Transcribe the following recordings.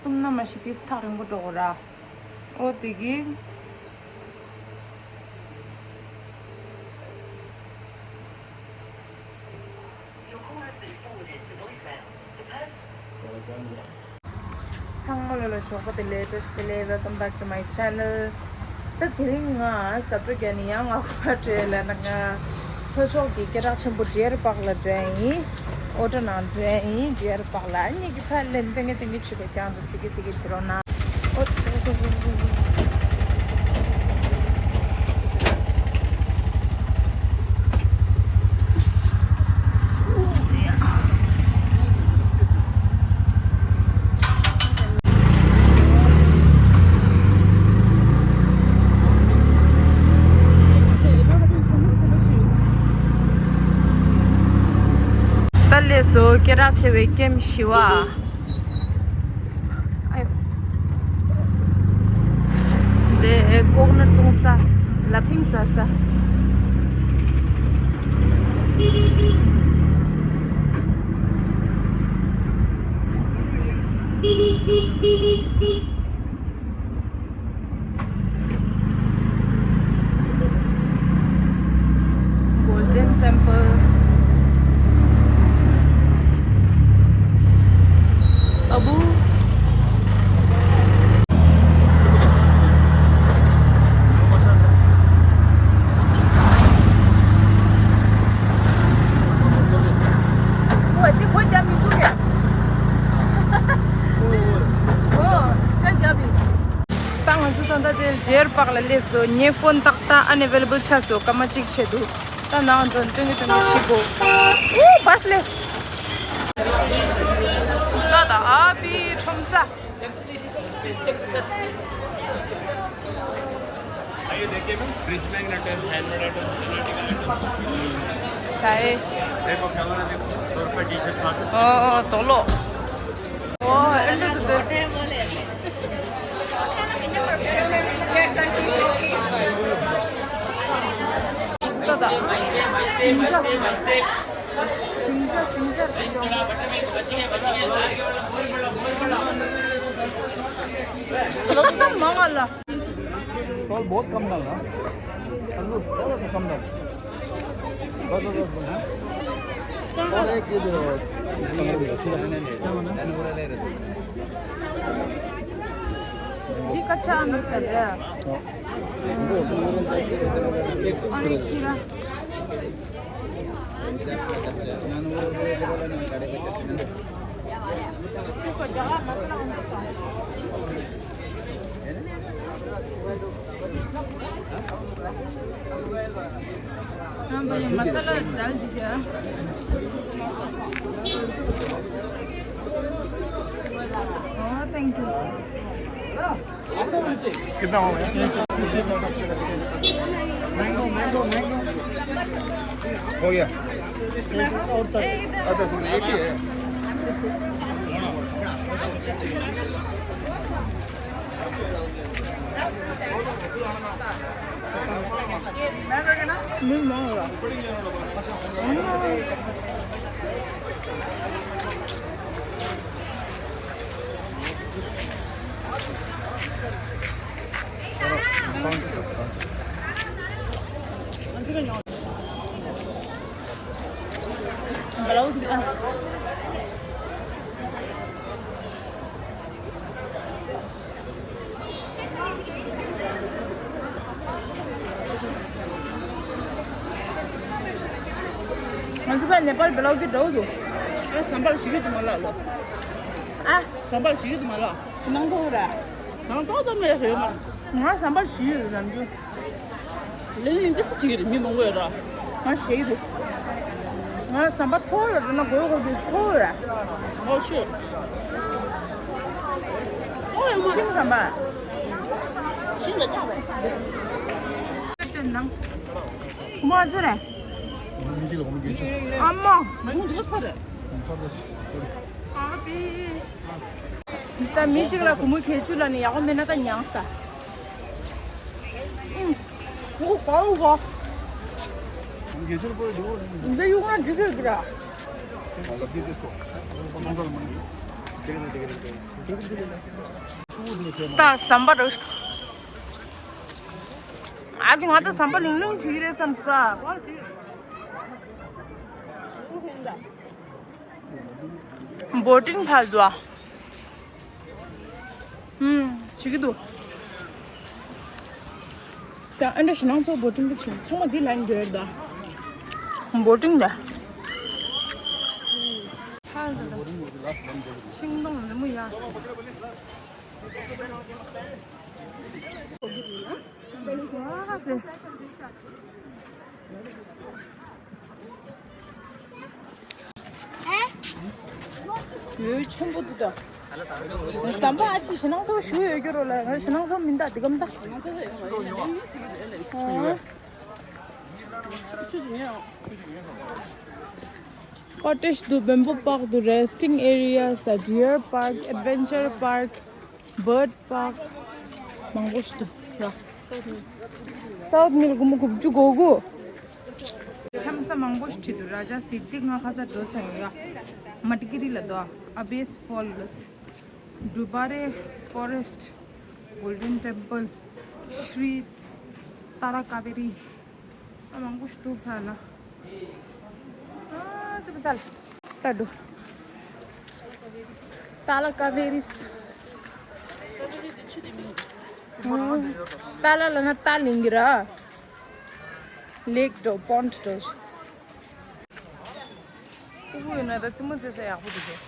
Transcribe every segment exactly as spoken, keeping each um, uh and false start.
གཏུམ་ན་མ་ཤི་ཏིས་ཐག་རིང་པོ་འགྲོ་གོ་ར། ཨོ་དེ་གི། Your call has been forwarded to voicemail. The person ཚང་མ་ལོ་ལ་ཞོགས་པ་བདེ་ལེགས། བཀྲ་ཤིས་བདེ་ལེགས། Welcome back to my channel. ད་དེ་རིང་ང་ཟབ་སྤྲོ་རྒྱག་ནི་ཡང་ང་ཁོ་ར་བྲོས་ལ་ན། ང་ལྷོ་ཕྱོགས་ཀྱི་སྐད་གྲགས་ཆེན་པོ་ཌི་ཡར་པཱག་ལ་འགྲོ་ཡིན། ཨོ་ཊོ་ནང་འགྲོ་ཡིན། ཌི་ཡར་པཱག་ལ་ཨ་ནི་གི་ཕ་ལེན་ཏེ་ངས་དེ་ངས་ཆུ་བས་ཀྱང་ཚོ་སི་ཀི་སི་ཀི་བྱེད་རོགས་གནང་། ད་ལས་སོ་སྐད་གྲགས་ཆེ་བའི་ཀེམ་བཞི་བ། ཨ་ཡོ། འདི་ཀོག་ནཊ་བཏུང་ས། ལ་ཕིང་ཟ་ས། Golden Temple. Abu. ད་ང་ཚོ་ད་ལྟ་དེ་ཌི་ཡར་པཱག་ལ་སླེབས་སོང་། ངའི་ཕོན་ཏག་ཏག་ཨན་ཨེ་ཝེ་ལེ་བལ་ཆགས་སོང་། སྐར་མ་གཅིག་ཆད་འདུག་ད་ནང་འགྲོ་སྟོན་གྱི་སྟོན་གྱི་ཤི་གོ། ཨུ་བྷ་སི་སླེབས། ད་ད་ཨ་པི་ཁྲོམ་ས། Are you देखिए ma'am, fridge magnet है, hand magnet है, automatic magnet है। सारे। देखो कैमरा देखो, सौ रुपये टी शर्ट साठ रुपये। ओ, तोलो। ओ, एंड तो दे। चलो, सब मांगा ला। सॉल्ट बहुत कम डालना। आलू थोड़ा सा कम डाल। बस, बस, बस, बस, हाँ। और एक ये दे दो। नहीं, नहीं, नहीं, नहीं। जी, कच्चा आम है सर। हाँ। और एक खीरा। हाँ भैया, मसाला डाल दीजिए। हाँ, थैंक यू। कितना हो गया? Mango, mango, mango. हो गया। अच्छा, सुन, एक ही है। ང་ཚོ་ཕར་ནེ་པཱལ་བི་ལོག་གི་འགྲོ་འདུག་ཨ་ཟམ་པར་ཞིག་གི་དུ་མ་ལ་ལོ། ཨ་ཟམ་པར་ཞིག་གི་དུ་མ་ལ། ནང་ཚོགས་ར། ནང་ཚོགས་ཙམ་ལས་ཡོད་མ། ང་ཟམ་པར་ཞིག་ཡོད་ནམ་རྒྱུན། ལས་ཡིན་འདི་སུ་ཅིག་རེད། མི་མང་པོ་ཡོད་ར། ང་ཞེ་གི་འདུག་ང་ཟམ་པ་མཐོ་བོ་ཡོད་ན་དགོས་དགོས་འདུག་མཐོ་བོ་ཡོད། ཨོ་ཆོས། ཨོ་ཡ་མ། ཤིང་ཟམ་པ། ཤིང་ལ་ཆགས་པས། ཁོ་མོ་ཨ་ཅོ་རེད། ཨ་མ། མ་ཡིན་འདུག་ས་རེད། ཨ་པི། ད་མི་གཅིག་ལ་སྒོར་མོ་བརྒྱད་ཅུ་ལ་ནི་ཡག་པོ་མེད་ན་ད་མྱངས་ས། ཨུམ། ཨུ་གོ་ཨུ་གོ། འདི་གཡུག་ན་འགྲིག་གི་ར། ད་ཟམ་པ་རེད། ཨ་ཅེ་ང་ད་ཟམ་པ་ལིང་ལིང་བྱེད་ཀྱི་རེད་བསམ་སོང་། བོ་ཊིང་ཕར་འདུག་ཨ། ཧུམ། བྱེད་ཀྱི་འདུག་ད་ཨ་འདྲ་ཞེད་སྣང་ཚོགས་བོ་ཊིང་གི་བྱུང་ཚང་མ་འདི་ལ་འགྲོ་ཡོད་ད། བོ་ཊིང་ད། ཕར་འདུག་ད། ཤིང་སྡོང་ལེབ་མོ་ཡག་ཤོས། ཡོད་ཆེན་པོ་འདུག་ད། ཟམ་པ་ཨ་ཅེ་ཞེད་སྣང་ཚོགས་ཞུ་ཡོད་རྒྱུ་རོ་ལ་ང་ཞེད་སྣང་ཚོགས་མིན་ད་འདི་གམ་ད། Cottage འདུག bamboo park འདུག resting areas deer park adventure park bird park མང་པོ་ཞིག་འདུག་ཡ། སའུ་ཐི་མི་ལ་སྒོར་མོ་དགུ་བཅུ་གོ་དགུ། འཁྱམ་ས་མང་པོ་ཞིག་བྲིས་འདུག་ར་ཇ་སི་ཊི་ང་ཁ་ཚ་འགྲོ་ཚར་ཡོང་ཡ། མ་ཏི་ཀི་རི་ལ་འདུག Abbey's Falls Dubare Forest Golden Temple Sri Tara Kaveri ཨ་མང་པོ་ཞིག་འདུག་ཕ་ལ། ཨ་ཙི་པ་ཙ་ལ། ད་འགྲོ། ཏཱ་ལ་ཀ་བེ་རི། ཏཱ་ལ་ལ་ན་ཏཱ་ལིང་གི་ར། ལེག་འགྲོ་པོན་ཌི་འགྲོ། སྤུ་གུ་ཡོད་ན་ད་རྩེད་མོ་རྩེ་ས་ཡག་པོ་འདུག་གས།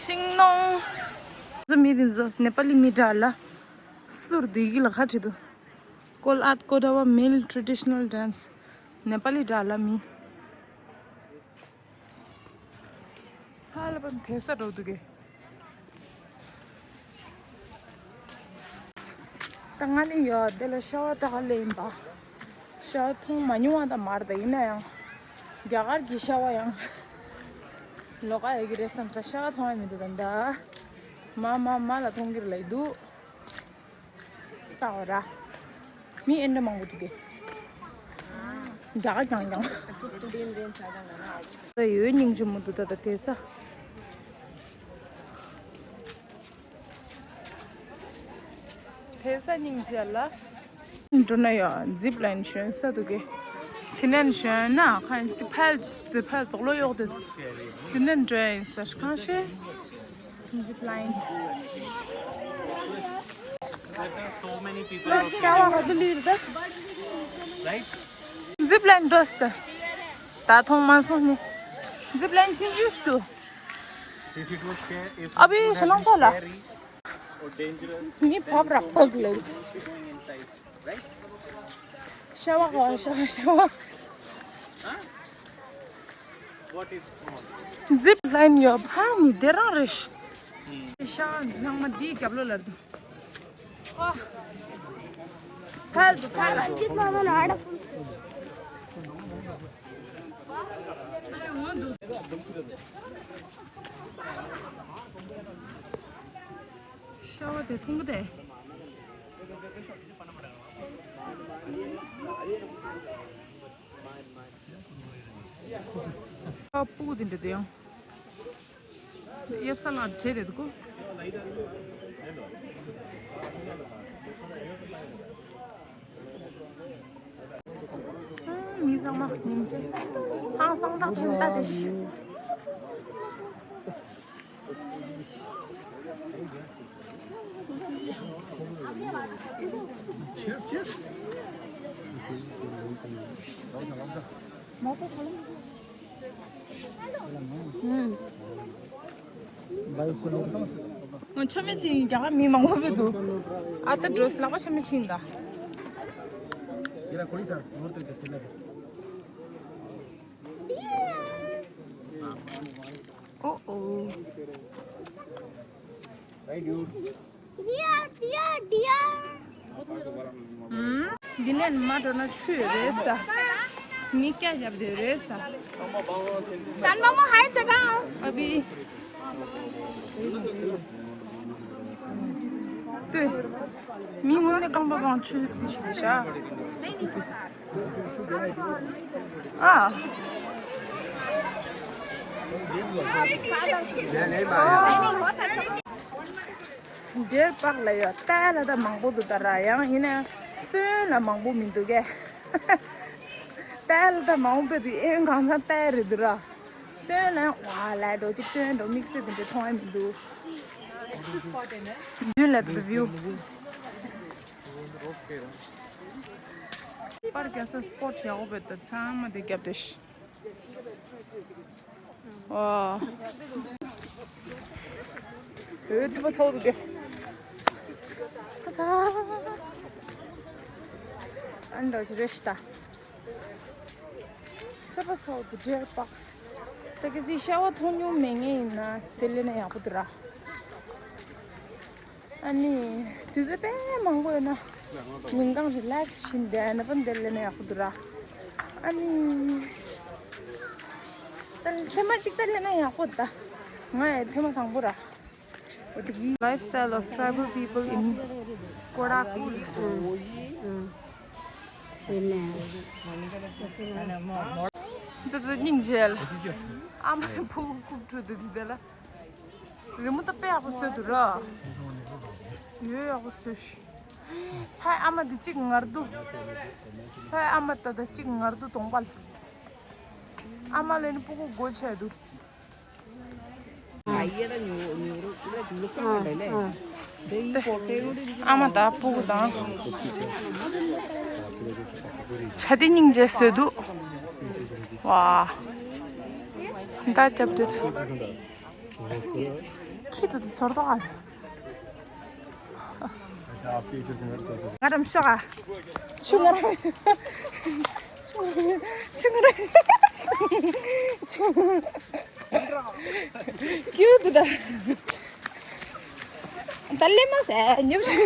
ཤིང་སྡོང་། ཚོ་མི་དེ་ཚོ་ནེ་པ་ལི་མི་འདྲ་ལ། སུར་དུས་ཀྱི་ལ་ཁ་བྲིས་འདུག Kolat Kodawa male traditional dance ནེ་པ་ལི་འདྲ་ལ་མི། ཧ་ལ་པ་དེ་ས་འགྲོ་འདུག་གས། ད་ང་ནི་ཡོད་དེ་ལ་ཤ་བ་ད་ག་ལེན་པ། ཤ་བ་མཐོང་མ་མྱོང་བ་ད་མར་ད་ཡིན་ན་ཡང་། རྒྱ་གར་གྱི་ཤ་བ་ཡང་། ལོག་ག་ཡོད་ཀྱི་རེད་བསམ་ས་ཤ་བ་མཐོང་ཡ་མི་འདུག་ད་ད། མ་མ་མ་ལ་མཐོང་གི་རེད་ལ་ཡི་འདུག་ལྟ་བ་ར། མི་ཨེ་འདྲ་མང་པོ་འདུག་གས། རྒྱ་གར་རྐྱང་རྐྱང་། ད་ཡོད་སྙིང་རྗེ་མོ་འདུག་ད་ད་དེ་ས། དེ་ས་སྙིང་རྗེ་ལ། འགྲོ་ན་ཡོད་ཛིབ་ལ་ཡིན་ཞོན་ས་འདུག་གས། དེ་ནས་ཞོན་ན་ཁ་ཡིན་ཕལ་དེ་ཕལ་དོག་ལོ་གཡོག་དེ། དེ་ནས་འགྲོ་ཡ་ཡིན་ས་གང་ཤེས། Zip line. Zip line འགྲོ་སྟེ། ད་མཐོང་མ་སོང་ནི། Zip line ཆུང་ཆུང་ཞིག་འདུག་ཨ་བི་ཞེད་སྣང་ཚོགས་ལ། མི་བབ་ར་ཕོག་ལེ། ཤ་བ་ག་ཤ་བ་ཤ་བ། Zip line ཡོད་ཕ་ནི་དེ་རང་རེད། ཤ་ཚང་མ་དེའི་རྒྱབ་ལོགས་ལ་འདུག་ཕལ་དུ་ཕལ། རང་ཅིག་མ་མ་ན་ཨ་ད་ཕུལ། ཤ་བ་དེ་མཐོང་གི་དེ། ཨ་སྤུ་གུ་དེ་འདྲ་དེ་ཡང་། གཡབ་ས་ལ་བྲེལ་རེད་གོ། མི་ཚང་མ་ཉིན་བྱེད་ཧང་སང་དང་ཕན་ལྟ་དེ། Yes, yes. ང་ཆ་མེད་ཕྱིན་རྒྱ་གར་མི་མང་པོ་བོད་དུ། ཨ་ད་འགྲོ་ལག་པ་ཆ་མེད་ཕྱིན་ད། ཨོ་ཨོ། Dear, dear, dear. འདི་ནས་མ་འགྲོ་ན་ཆུ་རེད་ས། མི་སྐྱ་རྒྱབ་དེ་རེད་ས། ཅན་མ་མོ་ཧའི་ཅ་ག་ཨ་བི། ཏེ། མི་ངོ་ནས་རྐང་པ་གང་ཆུ་དེ་ཞིག་རེད་ཤག་ཨ། འདིར་པགས་ལ་ཡོད་ཏཱའི་ལ་དྭགས་མང་པོ་འདུག་ད་ར། ཡང་ཡིན་ན་སྟོན་ལ་མང་པོ་མི་འདུག་གས། ཏཱའི་ལ་དྭགས་མང་པོ་དཔེ་འདུག་ཨེ་གང་ཚང་ཏཱའི་རེད་འདུག་ར། སྟོན་ལ་ཡང་ཝ་ལའི་འགྲོ་གཅིག་སྟོན་འགྲོ་དམིགས་བསལ་དེ་འདྲ་མཐོང་ཡ་མི་འདུག་མདུན་ལ་the view། པར་རྒྱག་ས་སྤོ་ཊི་ཡག་པོ་བེད་ད། ཚང་མ་དེ་རྒྱབ་བསྡད་ཤག་ཨོ། འོད་ཚ་པོ་ཚ་པོ་འདུག་གས། ཨ་ཚ། ཨ་འདྲ་ཞིག་རེད་ཤག་ད། ཚ་པོ་ཚ་པོ་འདུག་འདིར་པགས། ད་གལ་སྲིད་ཤ་བ་འཐུང་མྱོང་མེད་མཁན་ཡིན་ན་དེ་སླེབས་ན་ཡག་པོ་འདུག་ར། ཨ་ནི་དུས་ཚོད་དཔེ་མང་པོ་ཡོད་ན་ཉིན་གང་རི་ལེགས་བྱས་བསྡད་ན་པ་འདིར་སླེབས་ན་ཡག་པོ་འདུག་ར། ཨ་ནི་ད་ཐེངས་མ་གཅིག་ད་སླེབས་ན་ཡག་པོ་འདུག་ད་ང་ཡང་ཐེངས་མ་དང་པོ་ར། འོ་དེ་གི། Lifestyle of tribal people in Korapi. འདི་ཚོ་སྙིང་རྗེ་ལ། ཨ་མའི་ཕྲུ་གུ་རྐུབ་བཀྲུ་འདུག་འདི་ལ། རི་མོ་ད་དཔེ་ཡག་པོ་བཟོས་འདུག་ར། ཡོད་ཡག་པོ་བཟོས་ཤག་ཕའི་ཨ་མ་འདི་གཅིག་ངར་འདུག་ཕའི་ཨ་མ་ད་ད་གཅིག་ངར་འདུག་གདོང་པ་ལ། ཨ་མ་ལ་ནི་སྤུ་གུ་སྒོ་ཕྱེ་འདུག་ཨ་མ་དང་སྤུ་གུ་དང་། ཆ་དེ་སྙིང་རྗེ་བཟོས་འདུག་ཝ། མདའ་རྒྱབ་དུས། ཁྱི་དེ་ཚོར་དོགས་ཨ། ང་རང་ཤོག་ཨ། ཆུ་ང་རང་། ཆུ་ང་རང་། ཆུ། ཀྱུ་དུ་ད། ད་ལེ་མ་ཟེར་ཉོབ་ཤུ།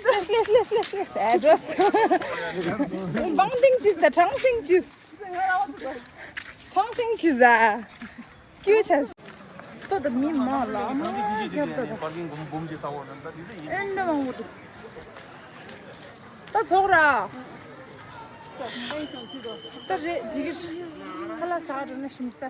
ལེ་ལེ་ལེ་ལེ་ལེ་ཟེར་འགྲོ། བང་ཏིང་ཅིས་ད་ཁྲང་སིང་ཅིས། ཁྲང་སིང་ཅིས་ཨ། ཀྱུ་ཆ། ཏོ་ད་མི་མང་ལ་མ་རྒྱབ་ཏོ་ད། ཨེ་འདྲ་མང་པོ་འདུག་ད་ཚོགས་ར། ད་རེད་འགྲིག་གི། ཁ་ལག་ཟ་འགྲོ་ན་ཞིམ་ཟ།